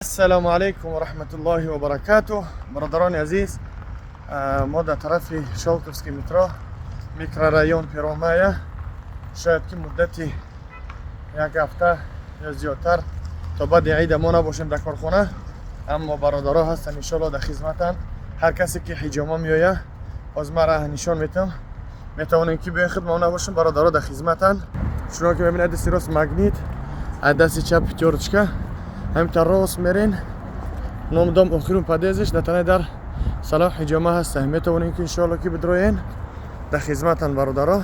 Ассалому алайкум ва раҳматуллоҳи ва баракатуҳ. Бародарони азиз, мо дар тарафи Щёлковский метро, микрорайон Первомая. Шояд ки муддати як ҳафта ё зиёдтар то баъди ида мо набошем дар корхона, аммо бародаро ҳастанд, иншоалло, дар хизматанд. Ҳар касе ки ҳиҷома меояд, боз мара нишон метам, метавонем ки биёен. Худ мо набошем, бародаро дар хизматанд. Чунон ки мебинед, дасти рост Магнит, аз дасти чап Пятёрочка, ҳаминтар рост мерен, ном дом, охирун подъездш, дар танаи дар Салоҳ Ҳиҷома ҳаста. Метавонем ки, иншоалло, ки бидроен, дар хизматанд бародаро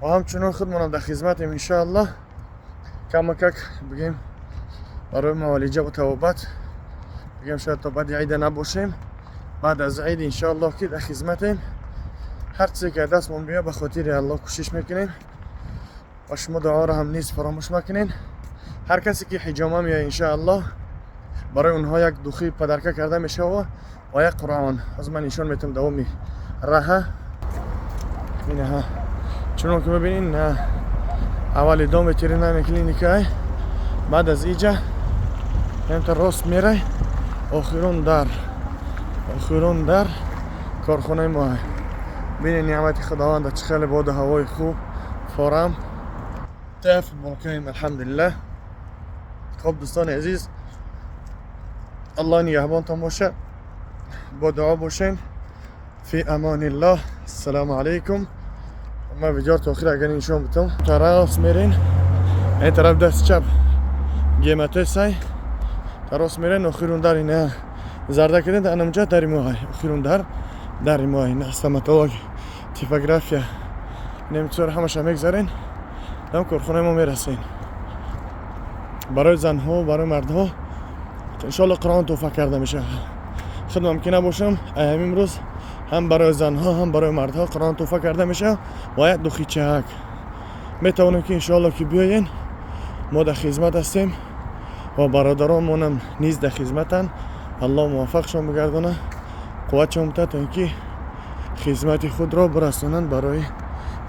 ва ҳамчунон худмонам дар хизматем, иншоалло. Камакак бигем, барои муолиҷа ва табобат бигем, шояд то баъди ида набошем. Баъд аз ид, иншоалло, ки дар хизматем. Ҳар чизе ки аз дастмон биёяд, ба хотири Аллоҳ кӯшиш мекунем ва шумо дуоро ҳам низ фаромӯш макунед. Ҳар касе ки ҳиҷома меояд, иншоаллоҳ, барои онҳо як духи подарка карда мешава ва як Қуръон. Ҳозир ман нишон метавам давоми раҳа. Инаҳа, чунон ки мебинед, аввали дом ветеринарная клиникай, баъд аз иҷа ҳамта рост мерай, охирун дар, охирун дар корхонаи мо. Бинед неъмати Худованда, чӣ хеле боду ҳавои хуб, форам та футболкаем, алҳамдулиллаҳ. Хоб, дӯстони азиз, Аллоҳ нигаҳбонтон бошад, бо дуо бошен. Фи амониллоҳ, ассалому алайкум. Ман видеоро то охир агар нишон бутам. Тарост мерен, ин тараф дасти чап гематесай, тарост мерен, охирун дар ина зарда карден, анамҷа дари моҳай, охирун дар дари моҳай, ина стоматолог, типография, инамчизоро ҳамаша мегзарен, дам корхонаи мо мерасен. Барои занҳо, барои мардҳо, иншоалло, Қуръон туҳфа карда мешавад. Худ мумкин набошам, ҳамин рӯз ҳам барои занҳо, ҳам барои мардҳо Қуръон туҳфа карда мешавад ва як духичак. Метавонем ки, иншоалло, ки биёен, мо дар хизмат ҳастем ва бародаронмонам низ дар хизматанд. Аллоҳ муваффақшон бигардона, қувватшон бутад, то ин ки хизмати худро бирасонанд барои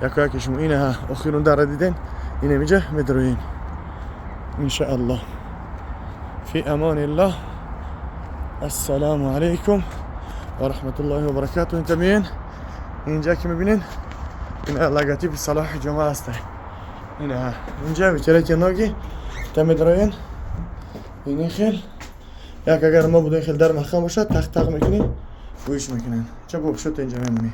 яко яки шумо. Ина охирун дара диден, инамиҷа медроен, иншааллоҳ. Фи амониллоҳ, ассалому алайкум ва раҳматуллоҳи ва баракату. Инта миен, инҷа ки мебинен, ина логотипи Салоҳ Ҳиҷома ҳаста. Ина инҷа вытирайте ноги, та медроен. Ини хел як агар мо будем, хел дар маҳкам бошад, тақ тақ мекунӣ, гӯиш мекунанд. Ча боб шуд, инҷа мемонӣ.